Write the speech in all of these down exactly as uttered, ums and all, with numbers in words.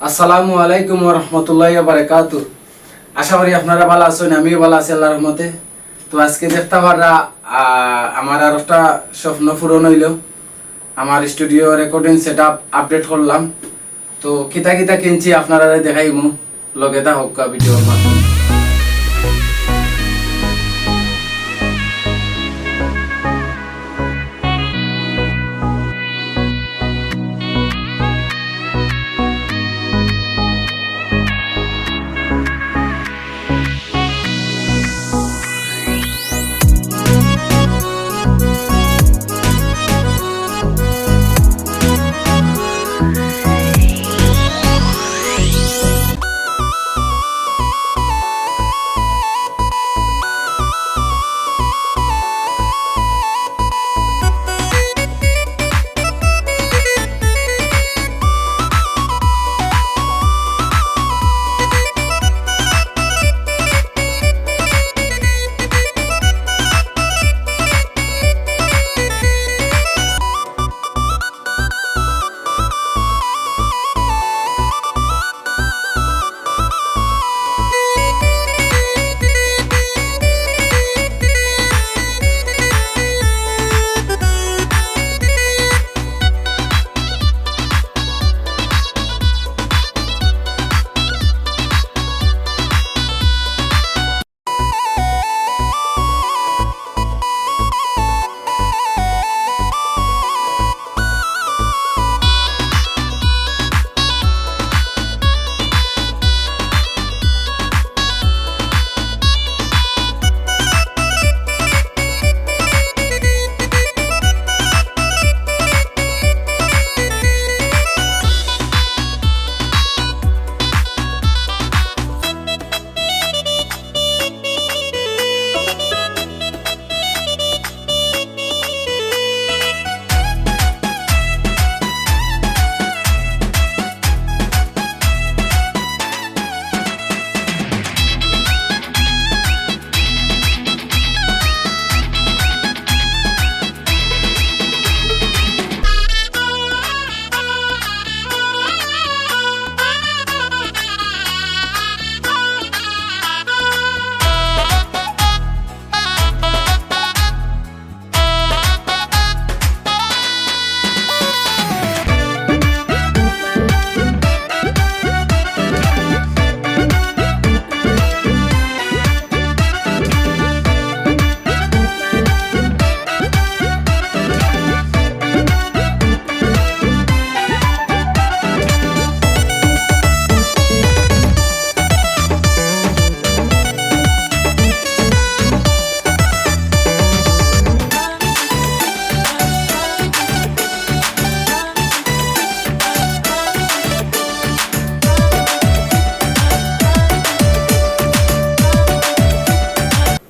আসসালামু আলাইকুম ওয়া রাহমাতুল্লাহি ওয়া বারাকাতু। আশা করি আপনারা ভালা আছইন, আমিও ভালা আছি আল্লাহর রহমতে। তো আজকে দেখতা পাররা, আহ, আমার আর একটা স্বপ্ন পূরণ অইলো। আমার studio recording setup update করলাম। তো কিতা কিতা কিনছি আপনারারে দেখাইমু, লগে থাকউক্কা ভিডিওর মাধ্যমে।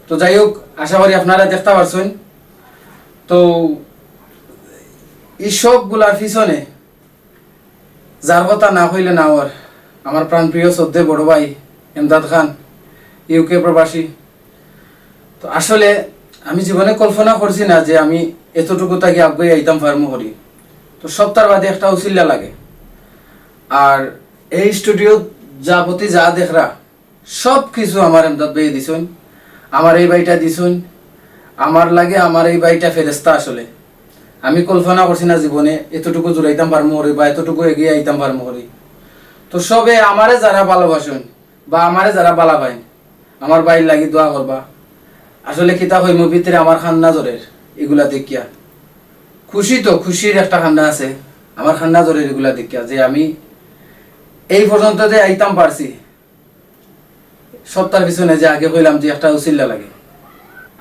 তো যাই হোক, আশা করি আপনারা দেখতা পারছইন। তো এই শখগুলার পিছনে যার কথা না কইলে না অর, আমার প্রাণপ্রিয় শ্রদ্ধেয় বড় ভাই এমদাদ খান, ইউকে প্রবাসী। তো আসলে আমি জীবনে কল্পনা করছি না যে আমি এতটুকু থাকি আগুয়াই আইতাম পারমু করি। তো সবতার বাদে একটা উছিল্লা লাগে। আর এই স্টুডিও যাবতি যা দেখরা, সব কিছু আমার এমদাদ ভাইয়ে দিছইন, আমার এই ভাইটা দিছইন। আমার লাগে আমার এই ভাইটা ফেরেস্তা আসলে। আমি কল্পনা করছি না জীবনে এতটুকু জুড়াইতাম পারমু করি বা এতটুকু এগিয়ে আইতাম পারমু করি। তো সবে আমারে যারা ভালোবাসইন বা আমারে যারা ভালা পাইন, আমার ভাইর লাগি দোয়া করবা। আসলে কিতা কইমু, ভিতরে আমার কান্না ঝরের ইগুলা দেখিয়া। খুশি তো, খুশির একটা কান্না আছে, আমার কান্না ঝরের ইগুলা দেখিয়া যে আমি এই পর্যন্ত যে আইতাম পারছি, সবতার পিছনে যে আগে কইলাম যে একটা উছিল্লা লাগে।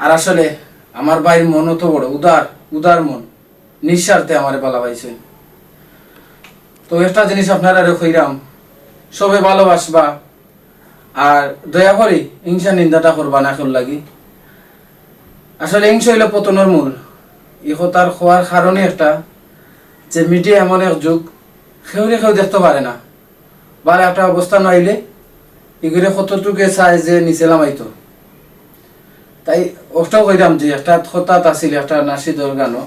আর আসলে আমার ভাইর মন অত বড়, উদার, উদার মন, নিঃস্বার্থে আমারে ভালা পাইছে। তো একটা জিনিস আপনারারে কইরাম, সবে ভালোবাসবা, আর দয়া করি হিংসা নিন্দাটা করবা না কেউর লাগি। আসলে হিংসা অইলো পতনর মূল। ই কথার কওয়ার কারণে একটা যে মিডিয়া এমন এক যুগ, কেউরে কেউ দেখতে পারে না। বালা একটা অবস্থা নাইলে ইগুরে কতটুকে চায় যে নিচে লামাইতো। তাই অটা কইরাম যে একটা কথাত আছিল একটা নাশিদর গানো,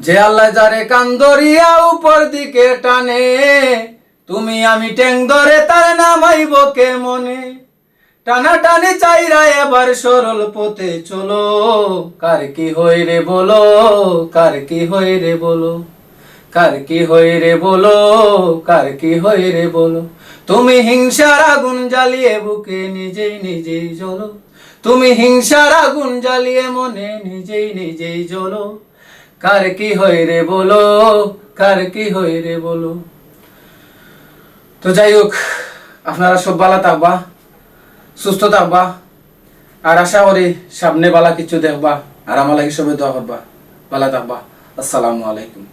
যে আল্লায় যারে কান ধরিয়া উপর দিকে টানে, তুমি আমি ঠ্যাং ধরে তার নামাইব কে মনে, টানাটানি ছাইড়া এবার সরল পথে চলো। কার কি হয় রে বলো, কার কি হয় রে বলো, কার কি হয় রে বলো, কার কি হয় রে বলো। তুমি হিংসার আগুন জ্বালিয়ে বুকে নিজেই নিজেই জ্বলো। তুমি হিংসার আগুন জ্বালিয়ে মনে নিজেই নিজেই জ্বলো। কার কি হয় রে বলো, কার কি হয় রে বলো। তো যাই হোক, আপনারা সব ভালা থাকবা, সুস্থ থাকবা, আর আশা করি সামনে ভালা কিছু দেখবা, আর আমার লাগি সবে দোয়া করবা। ভালা থাকবা। আসসালামু আলাইকুম।